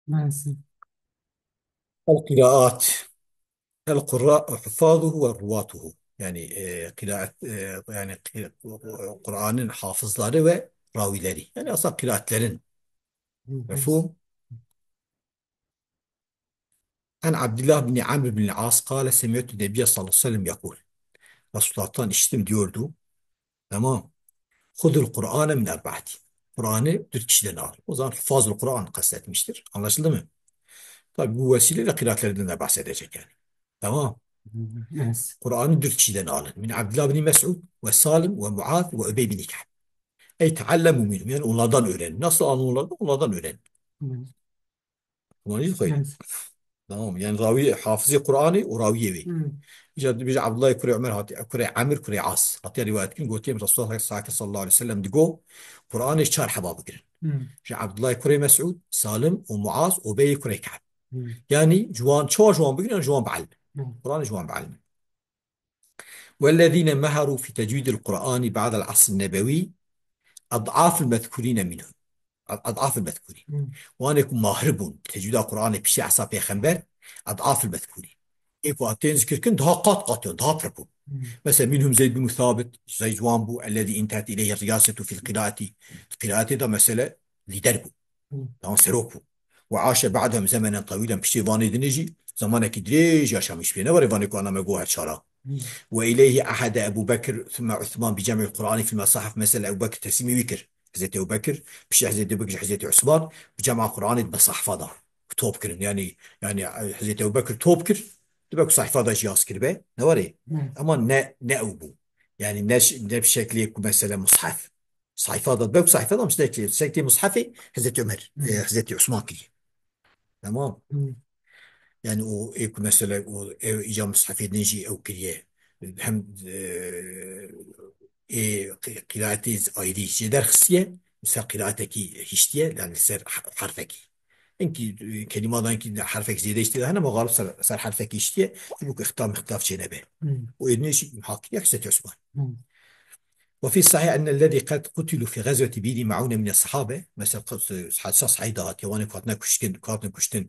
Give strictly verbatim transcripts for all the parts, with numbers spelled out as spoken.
Mersi. El-qiraat. El-qurra, huffazuhu ve ruvatuhu. Yani, e, qiraat, e, yani, qi-, Kur'an'ın hafızları ve ravileri. Yani, aslında qiraatlerin. Hı hı. Mefhum? An Abdullah bin Amr bin As kâle semi'tu Nebiye sallallahu aleyhi ve sellem yekul. Resulullah'tan işittim diyordu. Tamam. Hudul Kur'ane min erba'ati. Kur'an'ı dört kişiden al. O zaman hufazul Kur'an kastetmiştir. Anlaşıldı mı? Tabi bu vesileyle kıraatlerden de bahsedecek yani. Tamam. Yes. Kur'an'ı dört kişiden alın. Min Abdullah bin Mes'ud ve Salim ve Muaz ve Übey bin Ka'b. Ey teallemu minhum. Yani onlardan öğrenin. Nasıl alın onlardan? Onlardan öğrenin. Hı. Tamam, iyi koy. Evet. Tamam, yani rawi, hafizê Qur'anê û rawiyê wê. Hmm. Îca dibêje Abdullah kurê Ömer hatiye, kurê Amir, kurê As. Hatiye rivayet kirin, gotiye Resulullah sallallahu aleyhi ve sellem digo, Qur'anê çar heba bigirin. Hmm. Ji Abdullah kurê Mes'ud, Salim û Muaz û Ubey kurê Ka'b. Hmm. Yani ji wan, çawa ji wan bigirin, ji wan bielmin. Hmm. Qur'anê ji wan bielmin. والذين مهروا في تجويد القرآن بعد العصر النبوي أضعاف المذكورين منهم. أضعاف المذكورين. Hmm. Wanê ku mahir bûn, tecwîda Qur'anê piştî esa pêxember, أضعاف المذكورين. Ê ku hatên zikir kirin, daha qat qat yon, daha pir bûn. Hmm. Mesela, منهم زيد بن ثابت, Zeyd wan bû, الذي انتهت إليه الرياسة في القراءة. Qiraatê de, mesela, lîder bû. Hmm. Yan serok bû. وعاش بعدهم زمنا طويلا, piştî vanê dinê jî zemanekî dirêj yaşamış bûye. Ne were vanê ku ana me got her çara. Hmm. وإليه عهد أبو بكر ثم عثمان بجمع القرآن في المصاحف. Mesela Ebu Bekir teslîmê wî kir. Hezretî Ebu Bekir, piştî Hezretî Ebu Bekir, Hezretî Usman, bi cema Qur'anê di mesahifa da top kirin. Yani, yani Hezretî Ebu Bekir top kir, dibe ku sahifa da jî yaz kiribe. Ne were? Hmm. Ama ne, ne ew bû. Yani ne ş-, ne bi şeklê ku mesela mushaf. Sayfa da, belki sayfa da, işte ki, şeklê mushafê Hezretî Ömer, e, Hezretî Osman kiriye. Tamam. Hı. Yani o, ê ku mesela, o, ev, îca mushafê din jî ew kiriye. Hem, e, ê, qi-, qiraetê z-, ayrî jê derxistiye, mesela qiraetekî hiştiye, yani ser ha-, harfekî. Hinkî, e, kelîma da hinkî herfek zêde îştê de hene, ma xalib ser, ser herfek îştiye, ji bo ku îxtilaf mixtilaf çênebe. Hmm. Û êdinê jî haqî ya Hezretî Osman. Hmm. وفي الصحيح أن الذي قد قتلوا في غزوة بئر معونة من الصحابة, mesela, qat-, hadisa sahîh de hatiye, wanê ku hatine kuştin, ku hatine kuştin,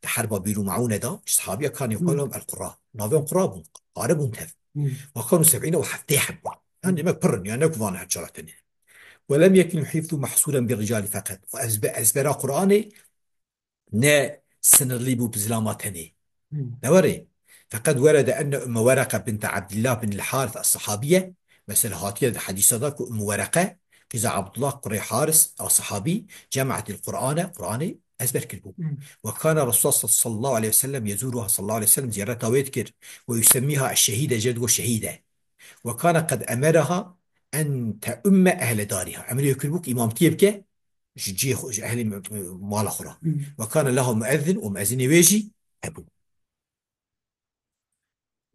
di herba Bîr û Maûne de, ji sahabiya kanê, hmm, yuqalu lehum el-qurra. Navê wan qurra bûn, qari bûn tev. Hmm. Ve kanu seb'îne ve heftê heb bûn. Yani demek pir in, yani ne ku van her çara tenê. ولم يكن الحفظ محصورا بالرجال فقط. Û ezbe-, ezbera Qur'anê ne sınırlı bû bi zilama tenê. Hmm. Ne were? فقد ورد أن أم ورقة بنت عبد الله بن الحارث الصحابية, mesela hatiye di hedîsa da ku Umm Wereqe, qîza Abdullah kurê Haris a sahabî, جمعت القرآن, Qur'anê ezber kiribû. Hmm. وكان رسول الله صلى الله عليه وسلم يزورها, sallallahu aleyhi ve sellem ziyareta wê dikir. ويسميها الشهيدة, jê digot şehîde. وكان قد أمرها أن تؤم أهل دارها. Emrê wê kiribû ku îmamtiyê bike ji cihê xwe, ji ehlê me-, mala xwe re. Hmm. وكان لها مؤذن, û muezzinê wê jî hebû.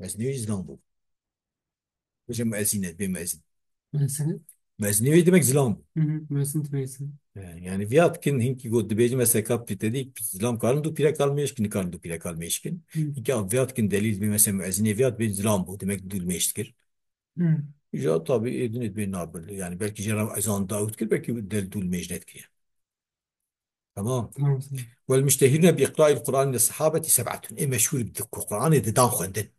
Muezzinê wê jî zilam bû. Bêje muezzîne, bê muezzîn. Muezzîne? Muezzinê wê demek zilam bû. Hı hı, muezzin demek zilam. He, yani viya dikin hinkî got dibêjin mesela ka pîtedî zilam karin du pîrek al mêşkin, nikarin du pîrek al mêşkin. Hı. Hinkî viya dikin delîl dibê mesela muezzinê viya dibê zilam bû, demek dûl mêş dikir. Hı. Ja tabi êdinê dibê nabil. Yani belkî jê re ezan dawit kir, belkî del dûl mêj nedikir. Tamam. Tamam, tamam. والمشتهرون بإقراء القرآن للصحابة سبعة. Ê meşhûr bi ku Qur'anê didan xwendin.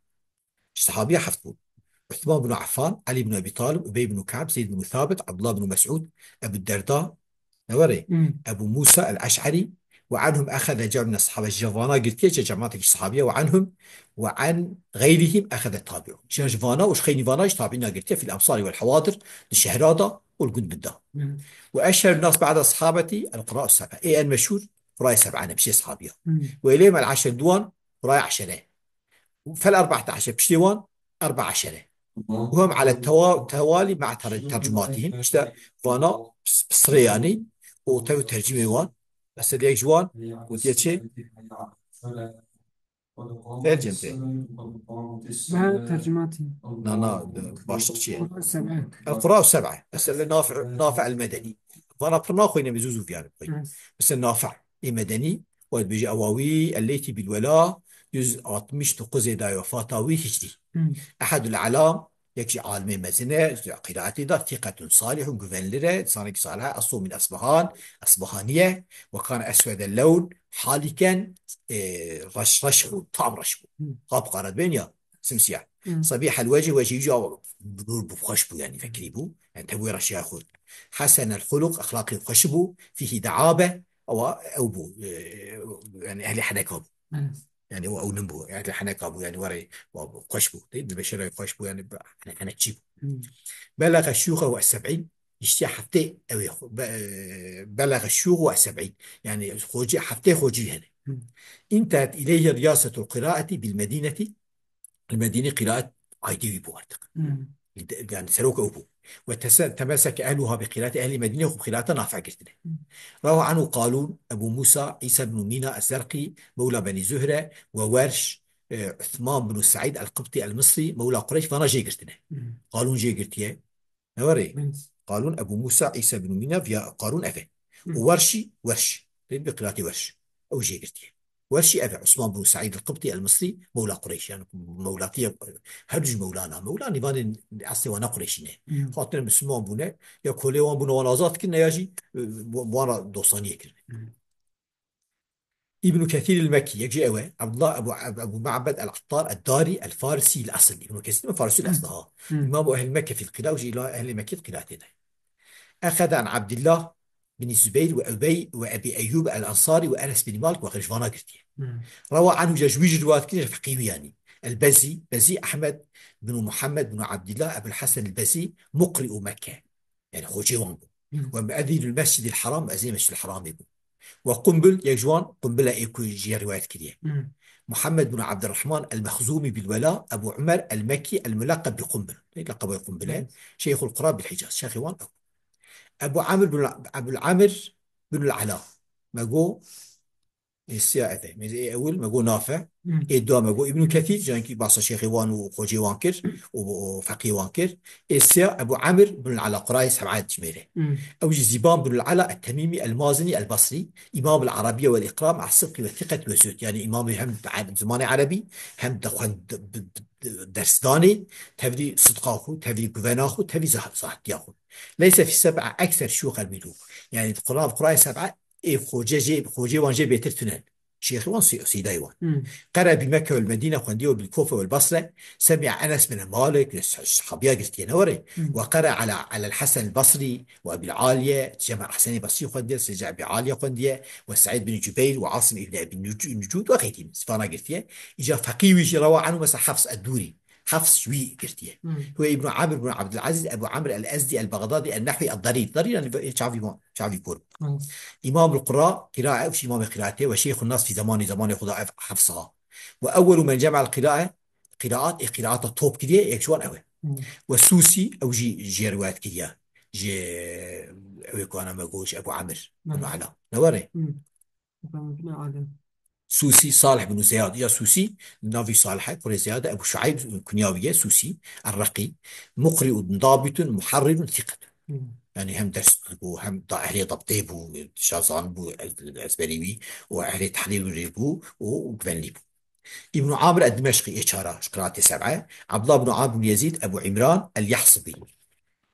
Sahabiya heft bûn. Uthman bin Affan, Ali bin Abi Talib, Ubey bin Ka'b, Zeyd bin Thabit, Abdullah bin Mes'ud, Ebu Derda, ne were? Hmm. Ebu Musa el-Eş'ari, وعنهم أخذ جمع من الصحابة. Ji vana girtiye, ji cematekî sahabiye, وعنهم وعن غيرهم أخذ التابعون. Ji, ji vana û ji xeynî vana ji tabiîna girtiye, في الأمصار والحواضر, di şehra da û li gund bin da. Hmm. وأشهر الناس بعد الصحابة القراء السبعة. Ê en meşhûr Qurayê Seb'a ne, piştê sahabiya. Hmm. وإليهم العشر, di wan Qurayê Eşere. فالأربعة عشر, piştê wan Erba Eşere. وهم على التوا-, التوالي مع تر-, ترجماتهم. İşte vana pis-, pisrê yani, û tev tercîmê wan. Mesela yek ji wan, gotiye çi? Tercim tê. Ve tercümatî. Na, na, başlık çi ye? Qurra seb'e. El Qurra seb'e. Mesela Nafi', Nafi' el-Medeni. Vana pir naxwîne, bi zû zû viyane bixwîne. Evet. Mesela Nafi' ê Medeni, wê dibêje Ewawi el-Leytî bil Wela, yüz altmış dokuz ê dayê wefata wî hicrî. Hmm. Ehedul Alam, Yek jî alimê mezin e, qîraetê da, ثقة صالح, güvenilir e, insanekî salih e, أصله من أصبهان, Esbahaniye, وكان أسود اللون, حالكا, e, reş, reş bû, tam reş bû. Hı. Qapqara dibên ya, simsiyah. Hı. صبيح الوجه, wecî wî jî aw, bi nûr bû, xweş bû, yanî vekirî bû. Yani tevî reşiya xwe. حسن الخلق, exlaqî xweş bû. فيه دعابة, ewa ew bû, e, yani ehlî heneka bû. Hı. Yani o ewlin bû, yani heneka bû, yani were, wa xweş bû, değil mi? Beşerayî xweş bû, yani be-, hani henekçî bû. Hmm. بلغ شيوخه السبعين, işte heftê ew ê xwe, be-, e, بلغ شيوخه السبعين. Yani xocî, heftê xocî hene. Hmm. انتهت إليه رياسة القراءة بالمدينة, Medînî qiraet aydê wî bû artık. Hmm. Yani serok ew bû. وتس-, تمسك أهلها بقراءة, ehlî Medînê xwe bi qiraeta nafe girtine. Hmm. روى عنه قالون, Ebu Musa, İsa bin Mina Ez-Zerqî, mewla Benî Zuhre, ve Werş, e, Uthman bin Seîd El-Qibtî El-Misrî, mewla Qureyş, vana jê girtine. Hmm. Qalûn jê girtiye. Ne were? Hmm. Qalûn Ebu Musa, İsa bin Mina, viya Qarûn ev e. Hmm. Û Werşî, Werş. Tê bi qiraetê Werş. Ew jê girtiye. Werşî ev e, Usman bin Seîd El-Qibtî El-Misrî, mewla Qureyş. Yani mewlatiye, her du jî mewlana. Mewla nîvanên eslê wana Qureyşî ne. Hmm. Hatine Müslüman bûne, ya kolê wan bûne, wan azad kirine, ya jî, e, wan ra dostaniye kirine. Hmm. Îbnû Kesîr el-Mekkî, yek jî ew e. Abdullah Ebu, Ebu Ma'bed el-Attar el-Darî el-Farisî el-Esl. Îbnû Kesîr mi Farisî el-Esl ha. Hmm. Îmamu ehl Mekke fil qira, jî îla ehlê Mekkê qira tê de. Exede an Abdillah bin Zubeyr ve Ubey ve Ebî Eyyûb el-Ensarî ve Enes bin Malik ve xêr ji vana girtiye. Hmm. Rewa anhu, ji wî jî riwayet kiriye, feqî wî yanî. El-Bezî, Bezî Ehmed bin Muhammed bin Abdillah Ebul Hasan el-Bezî, muqri'u Mekke. Yani xocê wan bû. Hı. Ve muezzînul Mescid el-Haram, ezînê Mescid el-Haramê bû. Ve Qumbul, yek ji wan Qumbul e ê ku jê riwayet kiriye. Hı. Muhammed bin Abdurrahman el-Mexzûmî bil Wela, Ebu Umer el-Mekkî el-Muleqeb bi Qumbul. Laqebê Qumbul e. Hı. Şeyhul Qura bil Hicaz. Şexê wan ew. Ebu Amir bin, Ebul Amir bin el-Ala. Me got, Ê siya ev e. Mêze ê ewil me got naf e. Hmm. Ê dua me got Îbnû Kesîr, cankî basa şêxê wan û xocê wan kir û, û feqî wan kir. Ê siya Ebu Amir bin Ala, qurayê seb'e dijmêre. Hmm. Ew jî Zîban bin Ala et-Temîmî el-Mazinî el-Basrî, Îmam el-Arabiye wel-Îkram, as-Sidqî ve Siqet ve Zuhd. Yani îmamê hem zimanê erebî, hem de xwend-, b-, b-, dersdanê, tevlî sidqa xwe, tevlî guvena xwe, tevlî zah-, zahtiya xwe. Leyse fî seb'a ekser şûxel mîlû. Yani Quran, qurayê seb'e ê xocê jê, xocê wan jê bêtir tune. Şêxê wan, sê-, seydayê wan. Hmm. Qere bi Mekke wel Medîne, xwendiye bil Kufe wel Basre, semi'a Enes bin Malik, sahabiya girtiye ne were. Hmm. Ve qere ala, alel Hasan el Basrî, ve Ebil Aliye, cema Hasan Basrî xwendiye, seca Ebi Aliye xwendiye, ve Seîd bin Cubeyr, ve Asim ibn Ebi Nuc-, Nucud, ve xeyrî. Sifana girtiye. Îca feqî wî jî rewa anhu mesela Hafs ed-Dûrî. Hafs ji wî girtiye. Hmm. Huve Îbnû Amir bin Abdulaziz Ebu Amir el-Ezdi el-Baghdadi el-Nehwî el-Darîr. Darîr yani çavî wan, çavî kor. Hmm. Îmamul Qura, qirae, ew jî îmamê qiraetê, ve şeyxun nas fî zamanî, zamanê xwe da ev Hafs ha. Ve ewwelu men cema'el qirae, qiraat, ê qiraata top kiriye, yek ji wan ew e. Hmm. Ve Sûsî, ew jî jê riwayet kiriye. Ji ew ê ku ana me got, ji Ebu Amir bin Hmm. Ala. Ne were? Hmm. Efendim, ne alem? Sûsî, Salih bin Zeyad ya Sûsî, navî Salih e, kurê Zeyad e, Ebu Şuayb, kunya wî ye, Sûsî, Er-Reqî, muqri'un, dabitun, muharrirun, siqetun. Hmm. Yani hem ders bû, hem da ehlê dabtê bû, şazan bû, ez-, ezberî wî, û ehlê tehlîl wî bû, û güvenlî bû. Îbn Amir ed-Dimeşqî ê çara, ji qiraatê seb'e, Abdullah bin Amr bin Yezîd, Ebu Îmran, el-Yahsibî.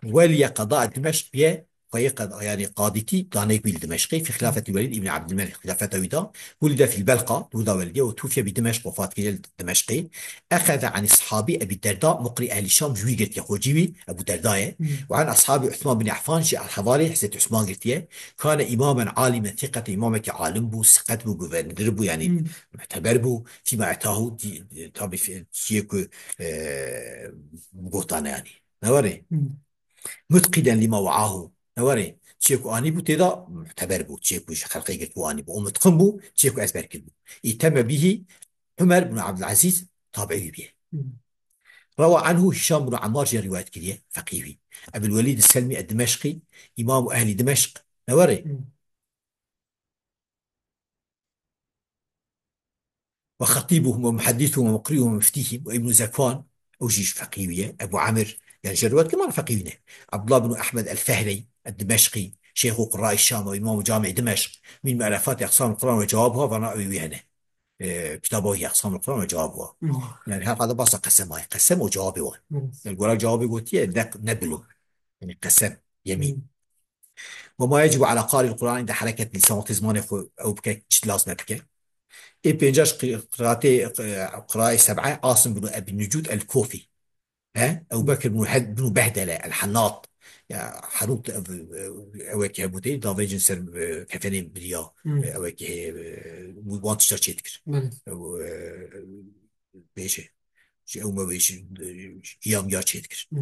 Weliye qeda Dimeşq biye, xweyê qeda, yani qadîtî danê wî li Dimeşqê, fi xilafeti Welîd ibn Abdülmelik, xilafeta wî da, wulide fil Belqa, dûda Welidê, û tufiye bi Dimeşq, wefat kiriye li Dimeşqê. Exeze anî sahabî Ebî Derda, muqrî ehlî Şam, ji wî girtiye, xocî wî Ebû Derda ye. Hmm. Û an ashabî Usman bin Affan, ji alhevalê Hezretî Usman girtiye. Kane îmamen alîmen, sîqete, îmamekî alim bû, siqet bû, güvenilir bû, yani Hmm. muteber bû. Fîma etahu, di-, di-, tabî fi-, çiyê ku, e, gotane yani. Ne were? Hmm. Mutqîden lîma we'ahu. Ne were? Çiyê ku anî bû tê da muteber bû. Çiyê ku ji xelqê girt bû anî bû. Û mutqin bû, çiyê ku ezber kir bû. Îteme bîhî Umer bin Abdulaziz tabi'î wî bîye. Hmm. Rewa anhu Hîşam bin Ammar jê riwayet kiriye, feqî wî. Ebil Welîd Selmî ed-Dimeşqî, îmam û ehlî Dimeşq. Ne were? Hmm. Ve xetîbuhum ve muhedîsuhum ve muqrîuhum ve muftîhim ve Îbnû Zekwan, ew jî ji feqî wî ye, Ebu Amir, yani ji riwayet kiman feqî wî ne. Abdullah bin Ehmed el-Fehrey, el-Dimeşqî, şeyxu qurraî Şam ve îmamu camî Dimeşq, min mu'ellefatî eqsam Quran ve cewab ha, vana ew wî hene. e, kitaba wî, eqsamul Quran ve cevabê wan. Hmm. Yani her halde basa qesema ye. Qesem û cevabê wan. Hmm. Yani gora cevabê gotiye, ne, ne bilo. Yani qesem, yemîn. Hmm. Ve ma yecibu ala qari'il Quran inde hereket lisan, wextê zimanê xwe ew bike, çi lazim e bike. Ê pênca ji qi-, qiraatê, e, qiraê seb'e, Asim bin Ebi Nucud el-Kufî. He? Ew Bekir bin Hed-, bin Behdele, el-Hennat. Ya, Henût, ew, ew, ewekî hebû tê, davêjin ser, e, kefenê biriya, Hmm. e, ewekî heye, e, wan tişta çê dikir. Belê. Ew, e, bêje. Ji ew mewê ji, e, qiyam ya çê dikir. Hmm.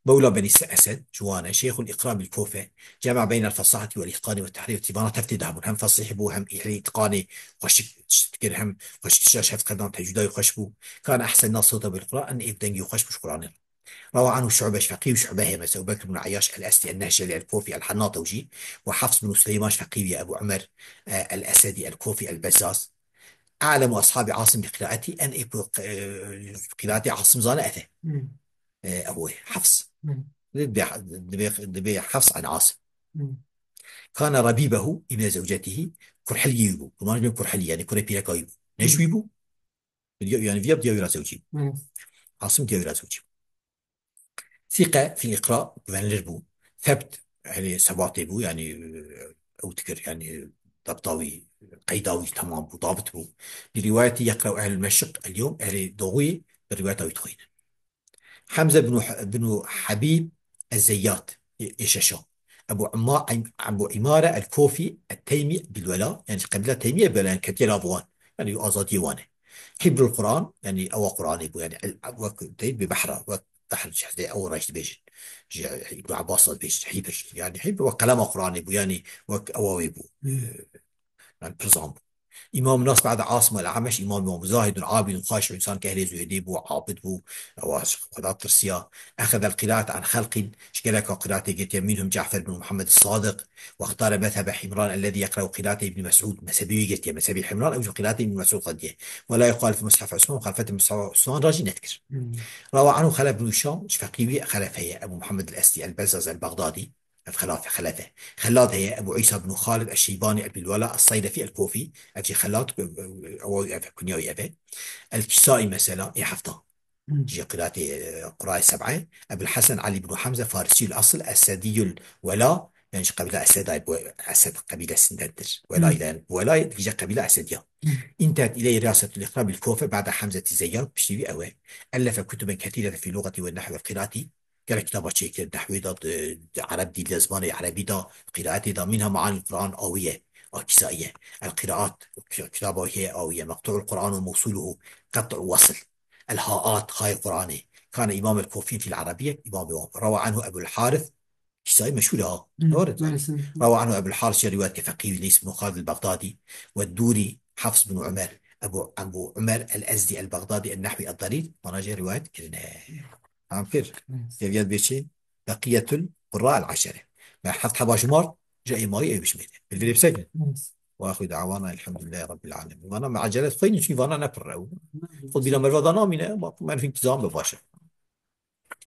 Mewla Benî Se-, Esed, ji wan e, Şeyxul Îqra bil Kofe, cema beynel fesahati vel îtqani ve tehrîf, tîvana tev tê de hebûn. Hem fesîh bû, hem îhli îtqanê xweşik tişt dikir, hem xweşik tişta şeft qedan tecwîda wî xweş bû. Kana ehsen nas sewta bil Quran, ê dengê xweş bû ji Quranê. Rawa anhu Şu'be, ji feqî û Şu'be heye, mesela Bekr bin Eyyaş el-Esdî el-Nehşelî el-Kofî el-Hennat ew jî, û Hafs bin Suleyman ji feqî wî ye, Ebu Umer, e, el-Esedi el-Kofî el-Bezzaz. A'lemu ashabi Asim bi qiraeti, en ê ku, e, qiraetê Asim zane ev e. Hmm. E, ew e, Hafs. Hmm. Dibe, dibe, dibe Hafs an Asim. Hmm. Kana rabibehu ibne zewcetihi, kurhelî wî bû. Kurmanc bin kurhelî, yani kurê pîreka wî bû. Ne ji Hmm. wî bû? Diya, yani viya diya wî ra zewcî bû. Hmm. Asim diya wî ra zewcî bû. Sîqe fî îqra, güvenilir bû. Sebt, yani sebatê bû, yani, e, ew dikir, yani dabta wî, qeyda wî temam bû, dabit bû. Bi rivayetî yeqra ehlul meşriq el-yewm, ehlê doğuyê bi rivayeta wî dixwînin. Hemze binu, binu Habîb ez-Zeyyat, ê, ê şeşa. Ebu Umma-, Ebu Îmare el-Kofî et-Teymî bil-Wela, yani qebîla Teymî bil-Wela, yani ketiye nav wan. Yani azadiyê wan e. Hibrul Quran, yani ewa Quranê bû, yani el, wek teyb bi behra, wek behr, ji hevdê ew reş dibêjin. Ji Îbn Abbas re dibêjin, hibr. Yani hibr wek qelema Quranê bû, yani wek ewa wê bû. Hmm. Yani pir zan bû. Îmam nas ba'de Asim el-Ameş, îmam bû. Zahidun, abidun, xaşi'un, însan ke ehlê zuhêdê bû, abid bû, ewa ji Xweda tirsiya. Exedel qiraat an xelqin, ji geleka qiraatê girtiye, minhum Cafer bin Muhammed Sadiq, wextare mezhebe Himran ellezî yeqra'u qiraate Îbn Mes'ûd. Mezhebê wî girtiye, mezhebê Himran, ew jî qiraatê Îbn Mes'ûd xwediye. Ve la yuxalifu mushaf Usman, muxalefetê mushaf Usman re jî nedikir. Hmm. Rawa anhu Xelef bin Hişam, ji feqî wî Xelef heye, Ebu Muhammed el-Esdî el-Bezzaz el-Bexdadî, ev Xelef e, Xelef e. Xellat heye, Ebu Îsa bin Xalid el-Şeybanî el-Bilwela el-Saylefi el-Kufî, ev jî Xellat, e, e, ew, ev, kunya wî ev e. El-Kîsaî mesela, ê hefta. Hmm. Ji qiraatê, e, Qurayê Seb'e, Ebul Hesen Ali bin Hemze Farisiyul Asl Esediyul Wela, yani ji qebîla Esed ay, bu Esed qebîlesindendir. Wela Hmm. ile, Wela dibêje qebîla Esediya. Hmm. İntehet ileyhi riyasetul iqra bil Kufe ba'de Hemzeti Zeyyat, piştî wî ew e. Ellefe kutuben kethîreten fî lugati ve nehwi vel qiraati. Gelek kitaba çêkir, nehwê de, di, di Ereb dîl de, zimanê Erebî de, qiraetê de, minha Maanil Quran awiye, a Kîsaî ye. El Qiraat, kitaba heye awiye. Meqtu'ul Quran ve mewsuluhu, qet' û wasl. El Haat, Hayê Quranê. Kana Îmam el Kufîn fîl Erebiye, îmamê wan. Rawa anhu Ebul Harith, Kîsaî meşhûr e ha. Hmm, Doğru. Maalesef. Rawa anhu Ebul Harith, ya rivayet ke feqî wî Leys bin Xalid el Bexdadî, ve Dûrî, Hafs bin Umer, Ebu, Ebu Umer el Ezdî el Bexdadî el Nehwî el Darîr, vana jê rivayet kirine. Tamam kir. Evet. Seviyet beşi, Beqiyetul Qurra el Aşere. Me heft heba jumar, ja ê mayî ew bişmêne. Bildirê bisekin. Evet. Ve axiru da'wana elhamdülillahi rabbil alemin. Vana me ecelet xweynin, çünkü vana ne pir ew. Evet. Xwe bîra merva da namîne, bak, merv intizam be baş e.